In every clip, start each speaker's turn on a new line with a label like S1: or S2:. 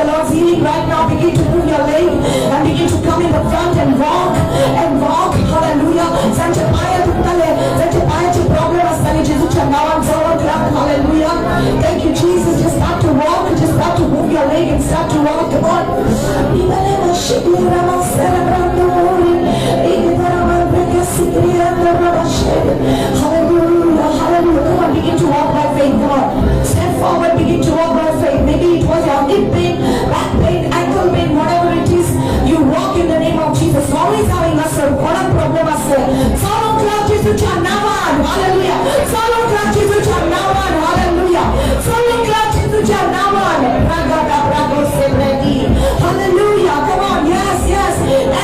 S1: the Lord's healing right now, begin to move your leg and begin to come in the front and walk and walk. Hallelujah. जांचे पांय दुखताले, जांचे पांयाचे problem आसताले, जेजूच्या नावान चलत राव. Hallelujah. Thank you, Jesus. Just start to walk. Just start to move your leg and start to walk. Come on. Hallelujah. Hallelujah. Come on, begin to walk by faith. Come on. Step forward, begin to walk by faith. Maybe it was your hip pain, back pain, ankle pain, whatever it is. You walk in the name of Jesus. always having असेल, कोणाक problem असेल, चालूंक लाग जेजूच्या नावान. Hallelujah. चालूंक लाग जेजूच्या नावान. Hallelujah. चालूंक लाग जेजूच्या नावान. Ragada brago sebredi. Hallelujah. Come on. Yes.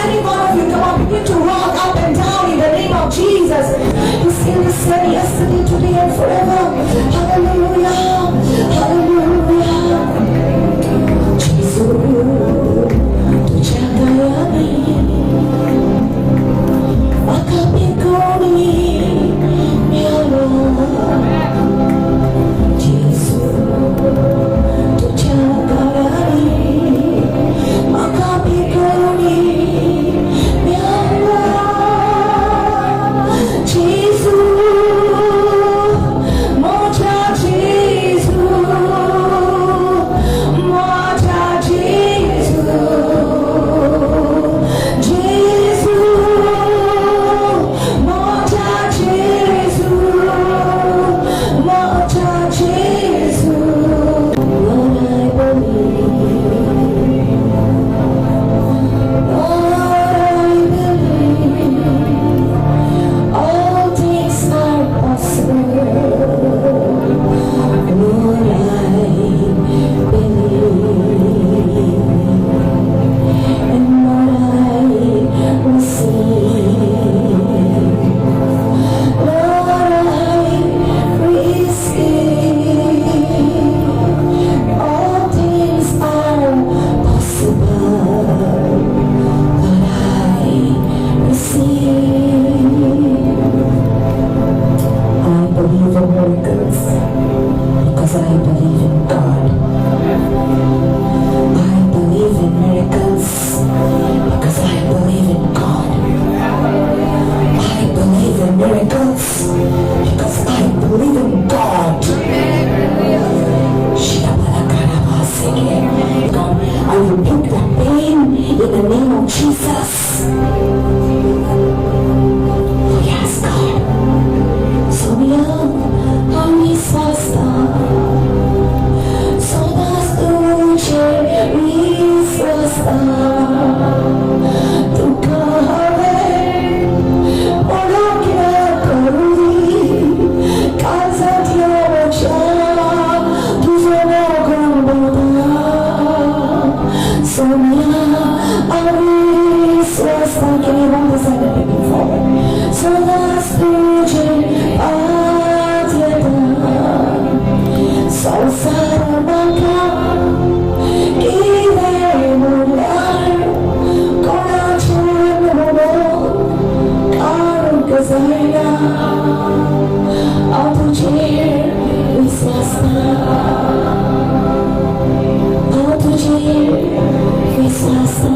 S1: Any one of you, come on. Begin to walk up and down in the name of Jesus. He's still the same yesterday, today, and forever. Hallelujah. Hallelujah. जेजू, तुज्या दयानी म्हाका पिकोणी मेळ्ळो. जेजू, तुज्या दयानी म्हाका पिकोणी मेळ्ळो. जेजू, म्हज्या जेजू, म्हज्या जेजू, जेजू, म्हज्या जेजू, म्हज्या जेजू. Lord, I believe. Lord, I believe. All things are possible. Lord, I believe. And Lord, I receive. Lord, I receive. All things are possible. Lord, I receive. I believe in miracles because I believe in God. I believe in miracles because I believe in God. I believe in miracles because I believe in God. God, I rebuke that pain in the name of Jesus. Oh, yes, God. Saumya, विस्वासता, सदांच तुजेर विस्वासता. तुका हांवें पळोवंक करूं काळजांत म्हज्या तुजो मोग अणभवता. Saumya, विस्वासता. Can you hold this hand and looking forward? सदांच तुजेर पातयेता. संवसार म्हाका कितें म्हणल्यार कोणाच्यान म्हणून काडूंक जायना. हांव तुजेर विस्वासता, हांव तुजेर विस्वासता.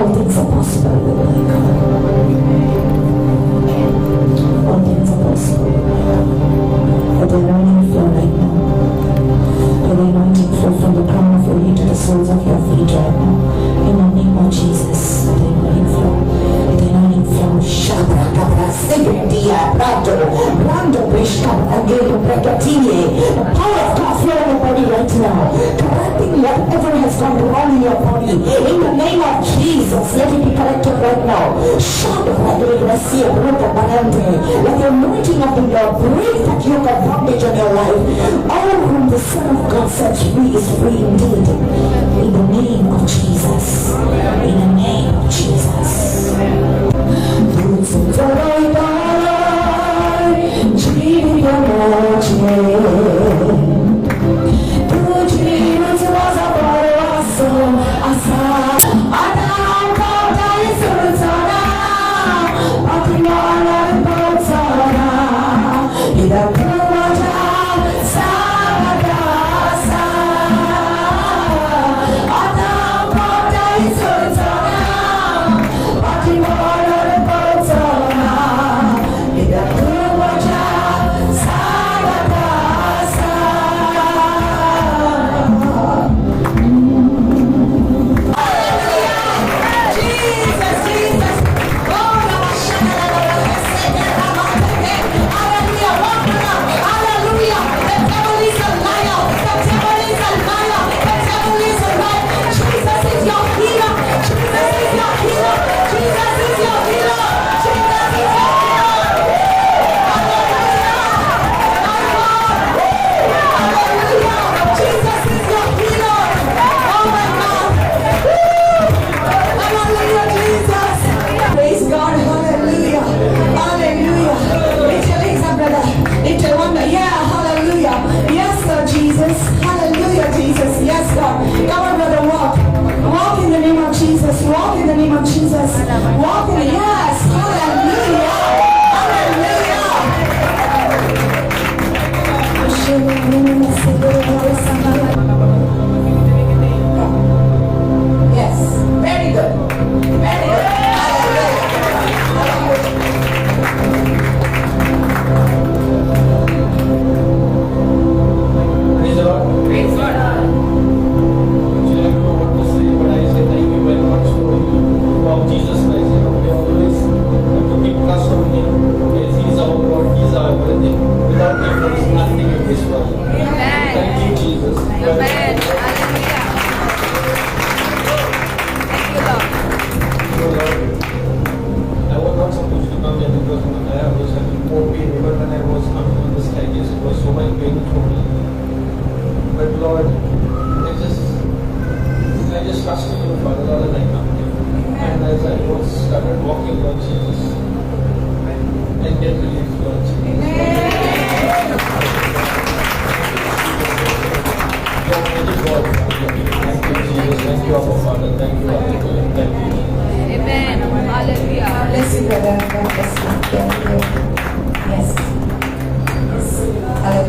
S1: All things are possible with my God. All things are possible with my God. Let the anointing flow right now. Let the anointing flow from the crown of your head to the soles of your feet right now. In the name of Jesus, let the anointing flow. Let the anointing flow. Shabra kabra segredia brando brando brishka brangelo bragatinye. The power of God flow in your body right now, correcting whatever has gone wrong in your body. In the name of Jesus, let it be corrected right now. Shabra gracia bruta barante. Let the anointing of the Lord break that yoke of bondage on your life. All whom the Son of God sets free is free indeed. In the name of Jesus. In the name of Jesus. तूंच चलयताय जिवीत म्हजें, तुजेरूच म्हजो भरवंसो आसा. आतां हांव पावताय सोडचोना, फाटीं वळोन पळोवचोना, कित्याक तूं म्हज्या सांगाता आसा.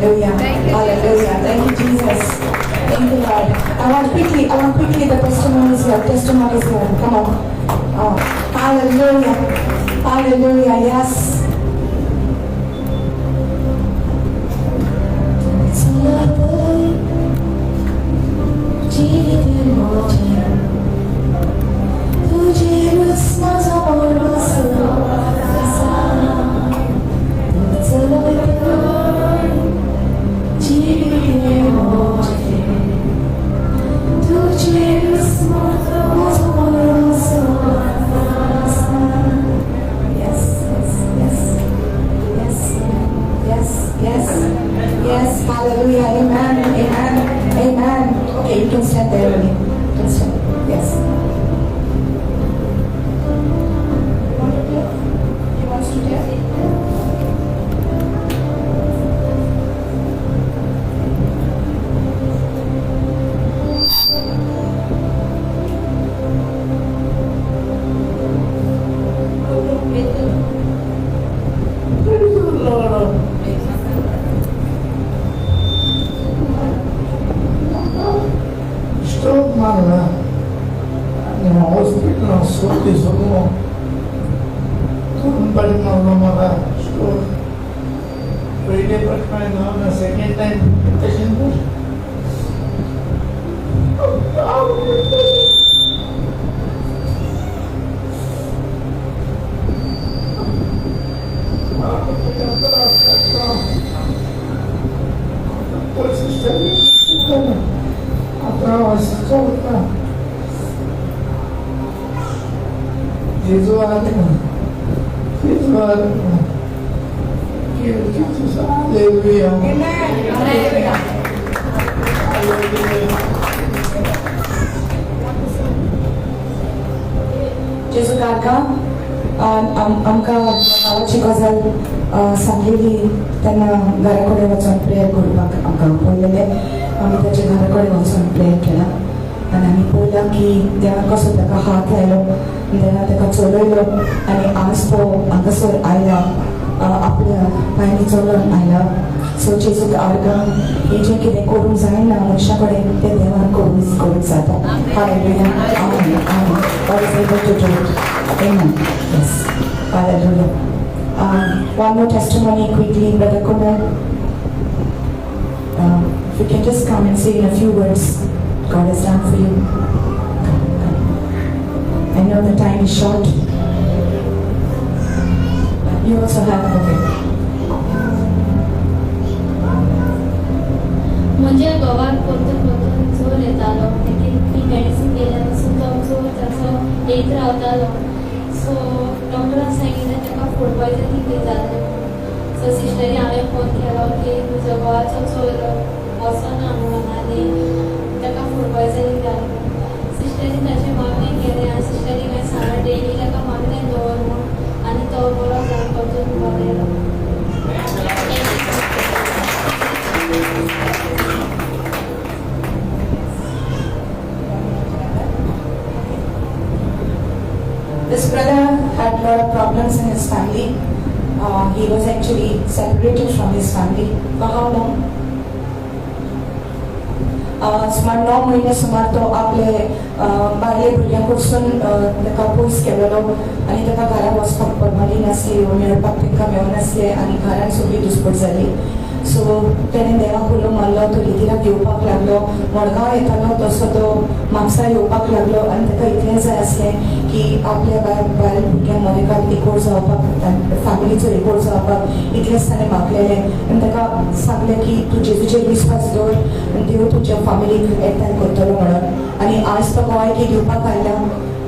S1: Hallelujah. Hallelujah. Thank you, Jesus. Thank you, Lord. I want quickly the testimonies here. Testimonies here. Come on. Oh, hallelujah. Hallelujah. Yes. Yes, hallelujah, amen, amen, amen. Okay, you can stand there, Lily. You can stand. Yes. You want to tell? He wants to tell?
S2: Praise the Lord. Stroke मारला आनी हॉस्पिटलान 6 दीस उरलो. दोन पाटी मारलो म्हाका stroke. पयले पाटी कांय जावना, सेकेंड टायम तशेंच. त्रास काडटा. सिस्टर आतां चलता. जेजू आले, जेजू आले. Jesus, hallelujah.
S1: Amen. Hallelujah.
S2: Hallelujah.
S1: जेजू काका, आमकां भावाची गजाल सांगलेली तेन्ना घरा कडेन वचोन प्रेयर करपाक आमकां पळयलेलें. आमी ताच्या घरा कडेन वचोन प्रेयर केला आनी आमी पळयलां की देवान कसो ताका हात लायलो, देवान ताका चलयलो आनी आज तो हांगासर आयला, आपल्या पांयांनी चलोन आयला. सो जेजूक आर्गां की जें कितें करूंक जायना मनशा कडेन तें देवान करूंक करूंक जाता. Hallelujah. Amen. Amen. God is able to do it. Amen. Yes. Hallelujah. One more testimony quickly, Brother Kunal. If you can just come and say in a few words, God has done for you. Come, come. I know the time is short. You also have, okay.
S3: म्हज्या घोवाक परतून परतून जोर येतालो. लेकीन ती medicine गेल्या पासून तो जोर ताचो येयत रावतालो. सो डॉक्टरान सांगिल्लें ताका फूड पॉयजनींग बी जाल्लें म्हणून. सो सिस्टरी हांवें फोन केलो की म्हज्या घोवाचो जोर वचना म्हणून आनी ताका फूड पॉयजनींग जालें म्हणून. सिस्टरीन ताचें मागणें केलें आनी सिस्टरी मागीर सांगलें डेली ताका मागणें दवर म्हूण आनी तो बरो जावन परतून बरो येयलो.
S1: This brother had a lot of problems in his family. He was actually separated from his family. For how long? सुमार 9 म्हयने सुमार तो आपले बायले भुरग्यां कडसून ताका पयस केलेलो आनी ताका घरा वचपाक परवानगी नासली, मेळपाक तांकां मेळनासलें आनी घरान सगळी दुस्पट जाली. सो तेणें देवाक उलो मारलो. तो रितीराक येवपाक लागलो. मडगांव येतालो तसो तो म्हापसा येवपाक लागलो आनी ताका इतलें जाय आसलें की आपल्या बायल बायल भुरग्यां मदेकात एकवट जावपाक, फॅमिलीचो एकवट जावपाक इतलेंच ताणें मागलेलें. आनी ताका सांगलें की तूं जेजूचेर विस्वास दवर आनी देव तुज्या फामिलीक एकठांय करतलो म्हणून. आनी आज तो गोवायकी दिवपाक आयला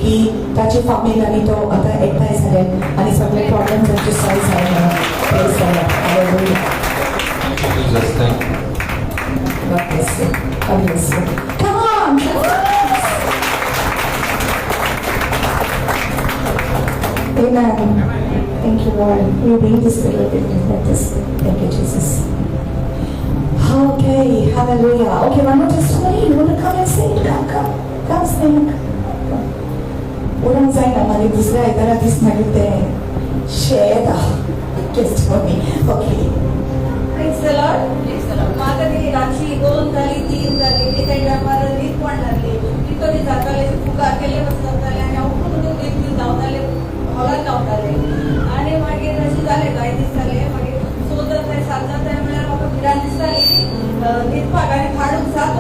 S1: की ताची फामील आनी तो आतां एकठांय जाले आनी सगळे प्रॉब्लम तांचे सॉल्व जाले म्हणून. Praise the Lord. Hallelujah.
S4: Thank you, Jesus. Thank you.
S1: God bless you. God bless you. Come on. Amen. Thank you, Lord. We bring this little bit like this. Thank you, Jesus. Okay, hallelujah. Okay, one more testimony. You want to come and say it? Come, come. Come, sing. Come. उडून जायना मागीर दुसऱ्या आयतारा दीस मागीर तें share the testimony. Okay.
S5: Praise The Lord. म्हाका ती रातची 2 जाली, 3 जाली, त्या टायमार न्हीद पडना जाली. ती कमी जाताले, फुगार केल्ले बस जाताले आनी हांव उठून उठून न्हीद धांवताले, हॉलान धांवताले. आनी मागीर अशें जालें, कांय दीस जाले. मागीर 6 जाताय, 7 जाताय म्हळ्यार म्हाका भिरांत दिसताली न्हिदपाक आनी खाडूक जात.